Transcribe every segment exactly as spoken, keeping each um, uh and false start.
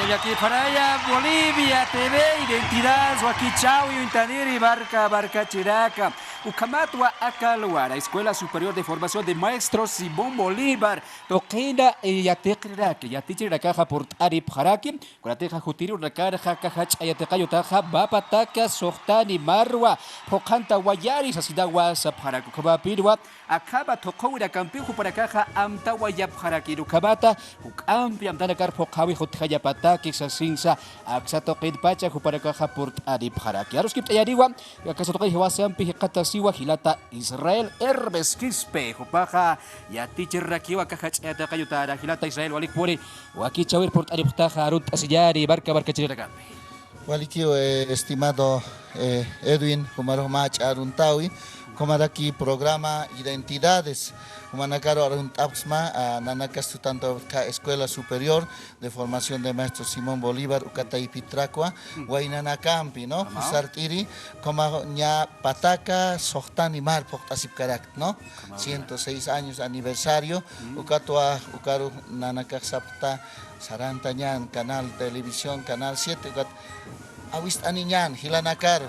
Llakipharaya Bolivia T V, Identidades wakichäwi uñtaniri marka markachiraka. Ukhamatwa aka luwara Escuela Superior de Formación de Maestros Simón Bolívar tuqina, eh, yatiqiraki, yatichirinakaxa purt'aripxaraki. Kunatixa jutiriw nakarxa aka jach'a yatiqañ utaxa mä pataka suxtani marwa phuqhantawayari sasinawa sapxarak. Ukhamapinwa akhama thuqhuwinakampiw jupanakaxa amtawayapxaraki. Ukhamata juk'ampi amtanakar phuqhäwix utjañapataki sasinsa, aksa tuqinpacha jupanakaxa purt'anipxaraki. Aruskipt'ayaniwa, aksa tuqin jiwasampi jikxatasiwa jilata Israel Hermes Quispe, jupaxa yatichirirakiwa aka jach'a yatiqañ utara. Jilata Israel, walikpuni wakichäwir purt'anipxtaxa, arunt'asiñäni marka markachirinakapi. Walikiw, eh, estimado, eh, Edwin, jumarux mä jach'a aruntäwi, ukhamaraki programa Identidades, jumanakaru arunt'apxsma, a, nanakas tutantaw utjkha Escuela Superior de Formación de Maestros Simón Bolívar, uka taypit trakwa, waynanakampi, ¿no? Phusarakiri, ukhama ña pataka suxtani mar phuqt'asipkarakta, ¿no? Ciento seis años aniversario, ukatwa, ukaru nanakax sapxta, sarantañän, canal televisión, canal siete, ukat awist'aniñän, jilanakar,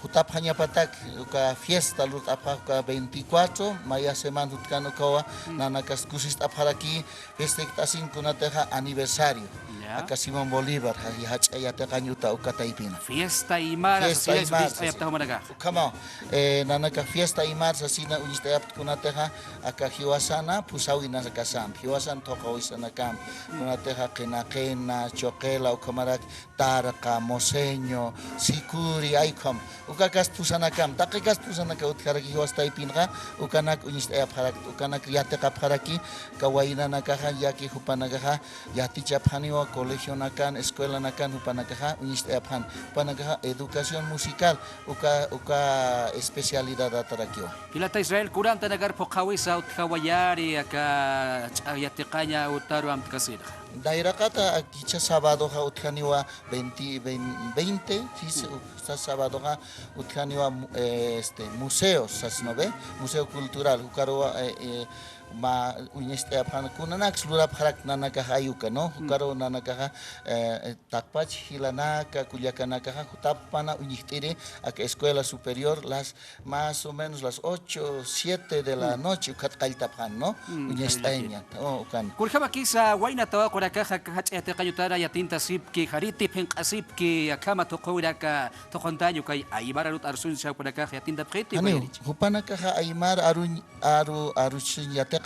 jutapxañapatak, uka fiesta lurt'apxä, uka veinticuatro, maya semana jutkan ukawa, nanakas kusist'apxaraki, festejasin kunatixa aniversario. Aka Simón Bolívar, ja-, jach'a yatiqañ uta uka taypina. Fiesta Aymara, fiesta sasina Aymara, uñist'ayapta jumanakax. Ukhamaw, eh, nanakax fiesta Aymara sasina uñist'ayapta kunatixa, aka jiwasana, phusäwinakasampi, jiwasan thuqhuwisanakampi, kunatixa qina qina, chuqila, ukhamarak, tarqa, moseño, sicuri, ay ukham. Uka kasta phusanakampi, taqi kasta phusanakaw utjaraki jiwas taypinxa, ukanak uñist'ayapxaraki, ukanak yatiqapxaraki, aka waynanakaxa, yaqui jupanakaxa, yatichapxaniwa colegionakan, escuelanakan, jupanakaxa, uñist'ayapxani, jupanakaxa, educación musical, uka, uka especialidad atarakiwa. Jilata Israel, kuna amtanakar phuqhäwisa utjawayari, aka jach'a yatiqañ utaru amtkasina. Nayraqata, a, jichha sabadoxa utjaniwa veinte, vein-, veinte, jisa, jisa sabadoxa utjaniwa mu-, eh, este, museo, sas, ¿no ve? Museo cultural, ukaruwa, eh, eh, mä uñist'ayapxan, kunanaks lurapxarak nanakax ay uka, ¿no? Ukaru nanakaxa, eh, taqpach jilanaka, kullakanakaxa, jutapxpana uñjt'iri, aka escuela superior, las más o menos las ocho, siete de la noche, ukat qalltapxan, ¿no? Uñist'ayaña, o, ukan. Kunjamakisa, wayna tawaqunakaxa, aka jach'a yatiqañ utara yatintasipki, jariti phinq'asipki, akhama thuqhuwinaka, thuquntañ ukay aymara arunakax yatintapxiti, janiw, jupanakaxa aymar aruñ, aru, aruchsuñ yatiqapxiw.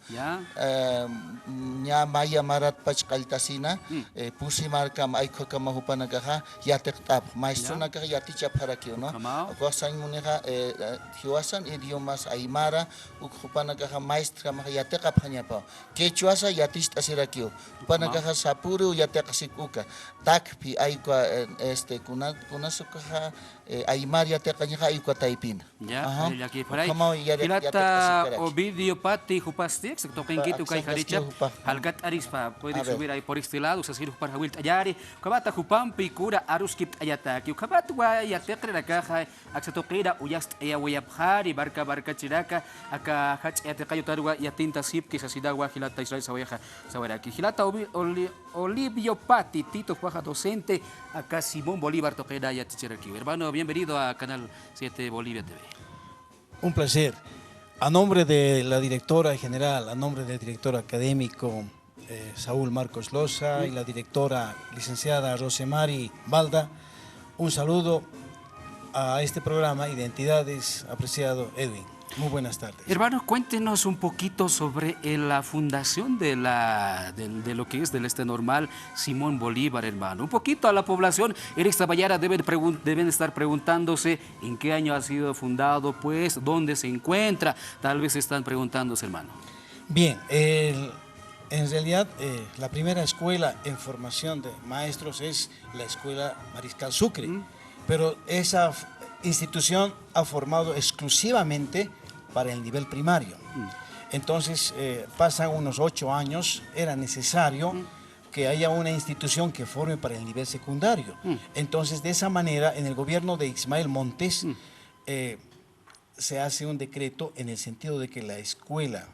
Ya. Eh, ña maya maratpach qalltasina, eh, pusi markam, ay ukhamakama jupanakaxa yatiqt'apx, maestronakaxa yatichapxarakiw, ¿no? Ukhamaw. Ukax sañ munixa, eh, eh, jiwasan idiomas aymara, uk jupanakaxa maestronakaxa yatiqapxañapaw. Quechuasa yaticht'asirakiw. Jupanakaxa sapüriw yatiqasipki uka. Takpi, ay uka, eh, este, kuna, kunas ukaxa, eh, aymar yatiqañaxa ay uka taypina. Ya, ajá. Eh, llakipxaray. Ukhamaw yari-, jilata yatiqasipkaraki. Ovidio Pati, jupasti, exacto, tuqinkit ukay jaricha, jupa. Jalk'arispa, puede subir ahí por este lado, sasir jupar jawillt'añäri, ukhamata jupampi kuna aruskipt'ayataki, ukhamatwa yatiqirinakaxa, aksa tuqina uñast'ayawayapxäri, marka markachirinaka, aka jach'a yatiqañ utarwa yatintasipki, sasinawa jilata Israel sawayaxa, sawaraki. Jilata Ovi-, Oli-, Olivio Pati, Tito, jupaxa docente, aka Simón Bolívar tuqina yatichirakiw. Hermano, bienvenido a Canal siete Bolivia T V. Un placer. A nombre de la directora general, a nombre del director académico, eh, Saúl Marcos Loza, y la directora licenciada Rosemary Balda, un saludo a este programa Identidades, apreciado Edwin. Muy buenas tardes. Hermano, cuéntenos un poquito sobre, eh, la fundación de la, del, de lo que es del Este Normal Simón Bolívar, hermano. Un poquito a la población, en esta mañana deben pregun-, deben estar preguntándose en qué año ha sido fundado, pues, dónde se encuentra. Tal vez están preguntándose, hermano. Bien, el, en realidad, eh, la primera escuela en formación de maestros es la Escuela Mariscal Sucre, pero esa f-, institución ha formado exclusivamente para el nivel primario. Entonces, eh, pasan unos ocho años, era necesario que haya una institución que forme para el nivel secundario. Entonces, de esa manera, en el gobierno de Ismael Montes, eh, se hace un decreto en el sentido de que la escuela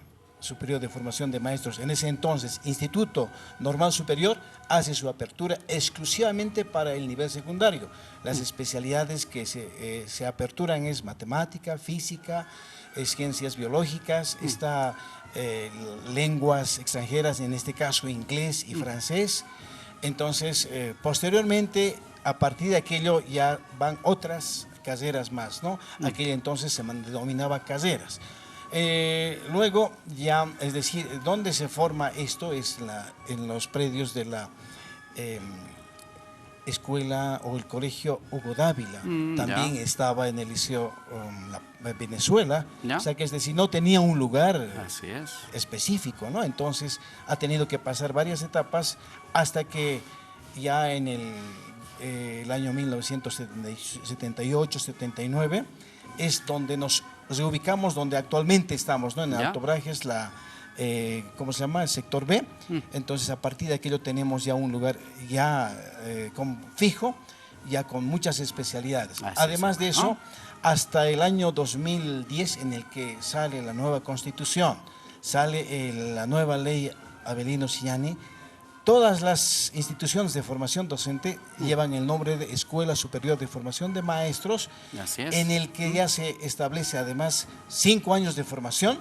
Superior de Formación de Maestros, en ese entonces Instituto Normal Superior, hace su apertura exclusivamente para el nivel secundario. Las especialidades que se, eh, se aperturan es matemática, física, eh, ciencias biológicas, está, eh, lenguas extranjeras, en este caso inglés y francés. Entonces, eh, posteriormente, a partir de aquello ya van otras carreras más, ¿no? Aquella entonces se man-, denominaba carreras. Eh, luego ya, es decir, ¿dónde se forma esto? Es la, en los predios de la, em, escuela o el colegio Hugo Dávila. Mm, ya. También estaba en el liceo, um, la, Venezuela. Ya. O sea que, es decir, no tenía un lugar, eh, así es, específico, ¿no? Entonces, ha tenido que pasar varias etapas hasta que ya en el, eh, el año mil novecientos setenta y ocho, setenta y nueve, es donde nos reubicamos, donde actualmente estamos, ¿no? En, ya, Alto Brajes, la, eh, ¿cómo se llama? El sector B. Mm. Entonces, a partir de aquello tenemos ya un lugar ya, eh, con, fijo, ya con muchas especialidades. Así es, hermano. Además de eso, hasta el año dos mil diez, en el que sale la nueva constitución, sale el, la nueva ley Avelino Ciani, todas las instituciones de formación docente llevan el nombre de Escuela Superior de Formación de Maestros, así es, en el que ya se establece además cinco años de formación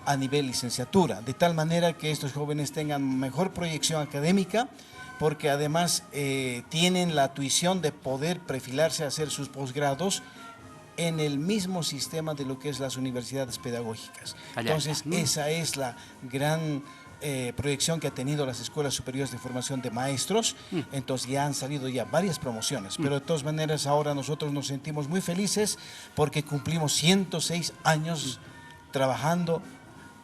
a nivel licenciatura, de tal manera que estos jóvenes tengan mejor proyección académica, porque además, eh, tienen la tuición de poder perfilarse a hacer sus posgrados en el mismo sistema de lo que es las universidades pedagógicas. Allá, allá. Entonces, esa es la gran, eh, proyección que ha tenido las escuelas superiores de formación de maestros. Entonces, ya han salido ya varias promociones, pero de todas maneras ahora nosotros nos sentimos muy felices porque cumplimos ciento seis años trabajando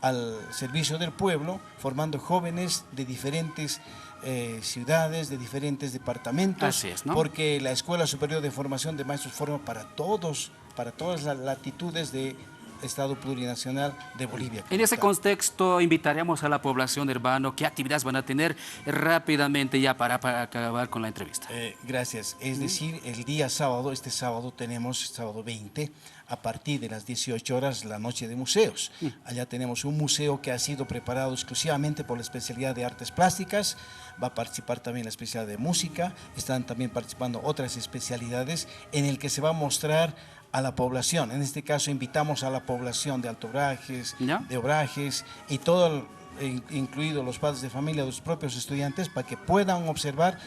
al servicio del pueblo, formando jóvenes de diferentes, eh, ciudades, de diferentes departamentos, así es, ¿no? Porque la Escuela Superior de Formación de Maestros forma para todos, para todas las latitudes de Estado Plurinacional de Bolivia. En ese contexto, invitaríamos a la población, hermano, ¿qué actividades van a tener rápidamente ya para, para acabar con la entrevista? Eh, gracias. Es decir, el día sábado, este sábado tenemos, sábado veinte, a partir de las dieciocho horas, la noche de museos. Allá tenemos un museo que ha sido preparado exclusivamente por la especialidad de artes plásticas. Va a participar también la especialidad de música. Están también participando otras especialidades en el que se va a mostrar a la población. En este caso, invitamos a la población de Alto Obrajes, ya, de Obrajes y todo el, in-, incluido los padres de familia, los propios estudiantes, para que puedan observar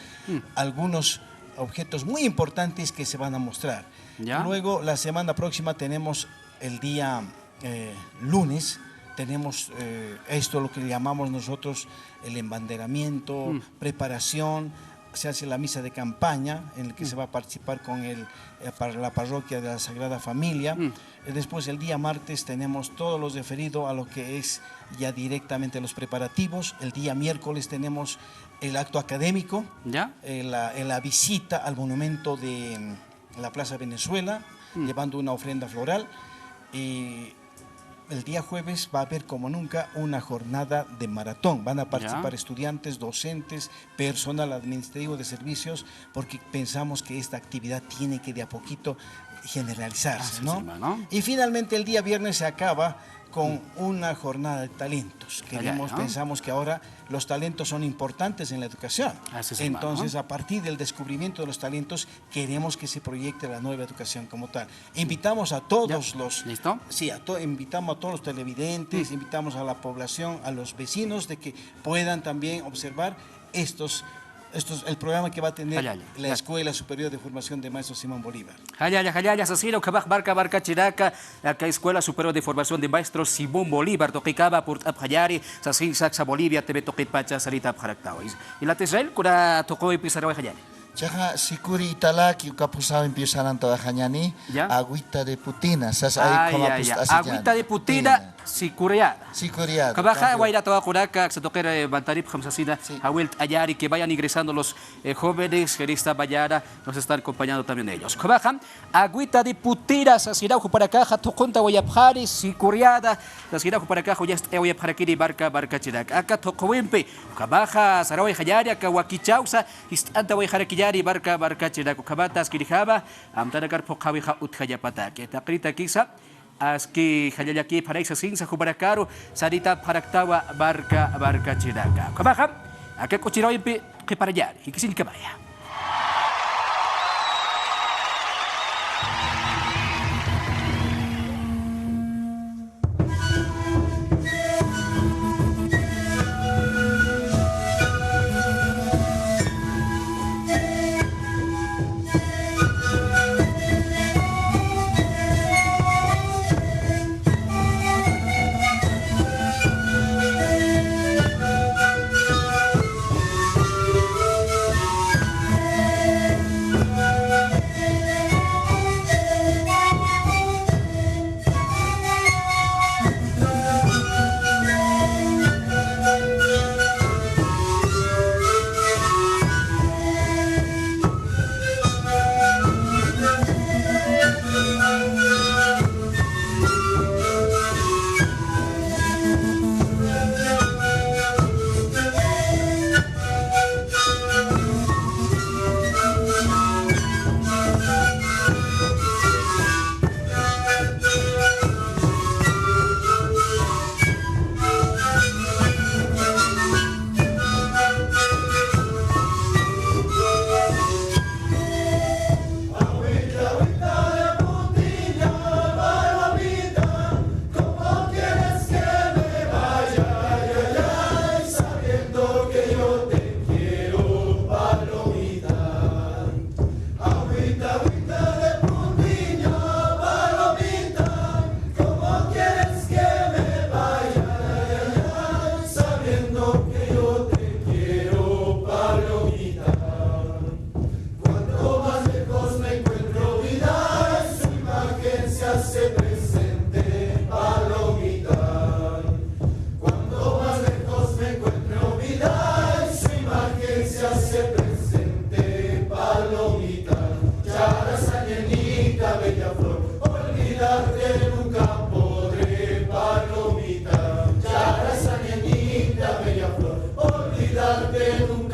algunos objetos muy importantes que se van a mostrar. Ya. Luego, la semana próxima tenemos el día, eh, lunes, tenemos, eh, esto lo que llamamos nosotros el embanderamiento, preparación, se hace la misa de campaña en la que se va a participar con el, eh, par-, la parroquia de la Sagrada Familia. Eh, después, el día martes, tenemos todo lo referido a lo que es ya directamente los preparativos. El día miércoles tenemos el acto académico, ya, eh, la, eh, la visita al monumento de, mm, la Plaza Venezuela, llevando una ofrenda floral. Y el día jueves va a haber, como nunca, una jornada de maratón. Van a participar estudiantes, docentes, personal administrativo de servicios, porque pensamos que esta actividad tiene que de a poquito generalizarse, ¿no? Así es, hermano. Y finalmente el día viernes se acaba con una jornada de talentos. Queremos, pensamos que ahora los talentos son importantes en la educación. Así es, hermano. Entonces, a partir del descubrimiento de los talentos, queremos que se proyecte la nueva educación como tal. Invitamos a todos los... ¿Listo? Sí, a to-, invitamos a todos los televidentes, invitamos a la población, a los vecinos, de que puedan también observar estos, estos, el programa que va a tener la Escuela Superior de Formación de Maestros Simón Bolívar. Jallalla, jallalla, sasina, ukhamax marka markachiraka, aka Escuela Superior de Formación de Maestros Simón Bolívar tuqikama purt'apxañäni, sasin saksa Bolivia T V tuqitpacha saritapxaraktawa. Y la Israel, kuna tuquwimpi sarawayxañäni. Chaxa, Sicuri Italac, uka phusawimpi sarantawayxañäni, ya, agüita de putina, sas, ay, ay, ay, ay, agüita de putina, sicuriada. Sicuriada. Ukhamaxa, wayra tawaqunaka, aksa tuqir, eh, mantaripxam sasina, sí, jawillt'añäni, que vayan ingresando los, eh, jóvenes, que esta mañana nos están acompañando también ellos. Ukhamaxa, agüita de putina, sasina, jupanakaxa, thuquntawayapxani, sicuriada, sasina, jupanakaxa, uñast'ayawayapxarakini, marka markachirak. Aka thuquwimpi, ukhamaxa, sarawayxañäni, aka wakichäwsa, jist'antawayxarakiñäni marka markachirak, ukhamata askirjama, amtanakar phuqhäwixa utjañapataki. Taqinitakisa, Aski jallallakïpanay sasinsa jumanakaru, sarita pharaktawa marka, markachirinaka. Ukhamaxa, aka k'uchirawimpi qhiparañäni, jikisiñkamaya. Agüita, agüita de puntiña, palomita, ¿cómo quieres que me vaya? Ay, ay, ay, sabiendo que yo te quiero, palomita. Cuanto más lejos me encuentro, vida, su imagen se hace presente, palomita. Cuanto más lejos me encuentro, vida, su imagen se hace presente, palomita. Charasañañita, bella flor, olvidarte nunca podré, palomita. Charasañañita, bella flor, olvidarte nunca